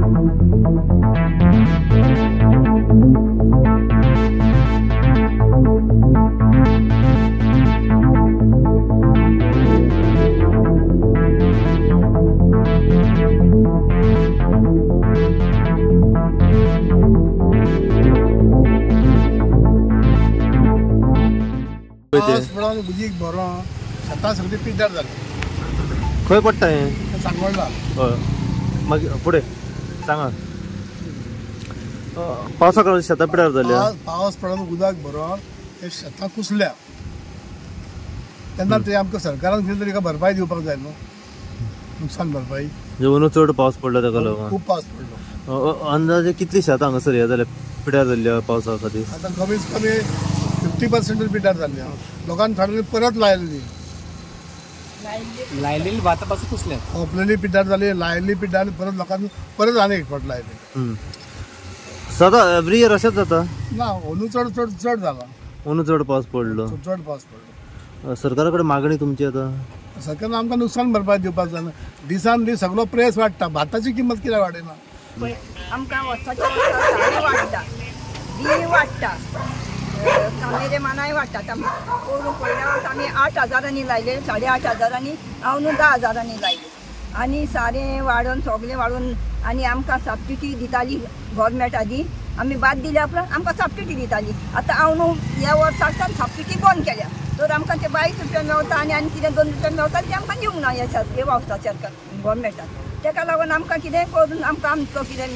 पावस पडोन उदीक भरोन शेतां सगळीं पिड्ड्यार जालीं. खंय पडटा हें? सांगोडला. हय, मागीर फुडें सांगा. पावसाक लागून शेतां पिड्ड्यार जाल्या. पावस पडोन उदक भरोन ते शेतां कुसल्या तेन्ना ते आमकां सरकारान कितें तरी भरपाय दिवपाक जाय न्हू, नुकसान भरपाय. जेवण चड पावस पडलो ताका लागून खूब पावस पडलो. अंदाजे कितली शेतां हांगासर हें जाल्या, पिड्ड्यार जाल्ल्या पावसा खातीर? आतां कमीत कमी 50% पिड्ड्यार जाल्ली. लोकांनी थोड्यांनी परत लायल्ली, लायलेली भाता पासून कुसल्या, खोपलेली पिड्ड्यार जाली, लायल्ली पिड्ड्यार परत लोकांनी परत आनी एक फावट लायली. सदां एवरी इयर अशेंच जाता ना? अंदू चड चड चड जाला. अंदू चड पावस पडलो. चड पावस पडलो. सरकारा कडेन मागणी तुमची आतां? सरकारान आमकां नुकसान भरपाय दिवपाक जाय. दिसान दीस सगळो प्रेस वाडटा, भाताची किंमत कित्याक वाडयना? आमकां वर्साच्या वर्सा सारें वाडटा, बी वाडटा, कामेरे मानाय वाडटा. पोरूं पयल्या वर्सा आमी 8 हजारांनी लायले, 8.5 हजारांनी, हांव न्हू 10 हजारांनी लायले. आनी सारें वाडोवन सगळें वाडोवन आनी आमकां सबसिडी दिताली गोवोरमेंट आदी, आमी भात दिल्या उपरांत आमकां सबसिडी दिताली. आतां हांव न्हू ह्या वर्साच्यान सबसिडी बंद केल्या, तर आमकां ते 22 रुपया मेवता आनी आनी कितें 2 रुपया मेवता ते आमकां दिवंक ना ह्या वावसा गोवोरमेंटान. ताका लागून आमकां कितें करून आमकां आमचो कितें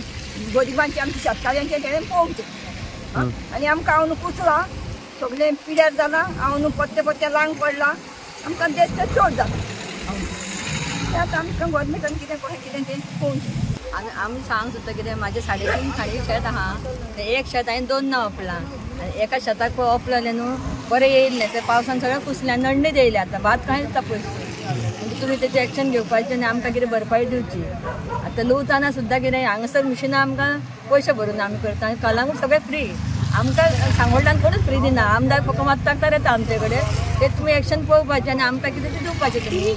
गरिबांचें आमच्या शेतकाऱ्यांचें तेणें पळोवचें. आनी आमकां हांव न्हू कुसलां, सगळें पिड्यार जालां, हांव न्हू पत्ते पत्ते लांग पडलां, आमकां देश ते चड जाता. तें आतां आमकां गोवोरमेंटान कितें कशें कितें तें पळोवचें. आनी आमी सांग सुद्दां कितें, म्हाजें 3.5 खाणी शेत आहा, तें एक शेत हांवें 2 ना ओपलां, आनी एका शेताक ओपलें न्हू बरें येयल्लें, तें पावसान सगळें कुसलें, नडणीत येयलें. आतां भात कांय दिसता पयशे, म्हणजे तुमी तेजें एक्शन घेवपाचें आनी आमकां कितें भरपाय दिवची. आतां लुवतना सुद्दां कितें हांगासर मिशिनां आमकां पयशे भरून आमी करता, आनी कलांगूट सगळें फ्री, आमकां सांगोड्यान कोणूच फ्री दिना. आमदार फक्त मात तांकां येता आमचे कडेन, ते तुमी एक्शन पळोवपाचें आनी आमकां कितें तें दिवपाचें तुमी.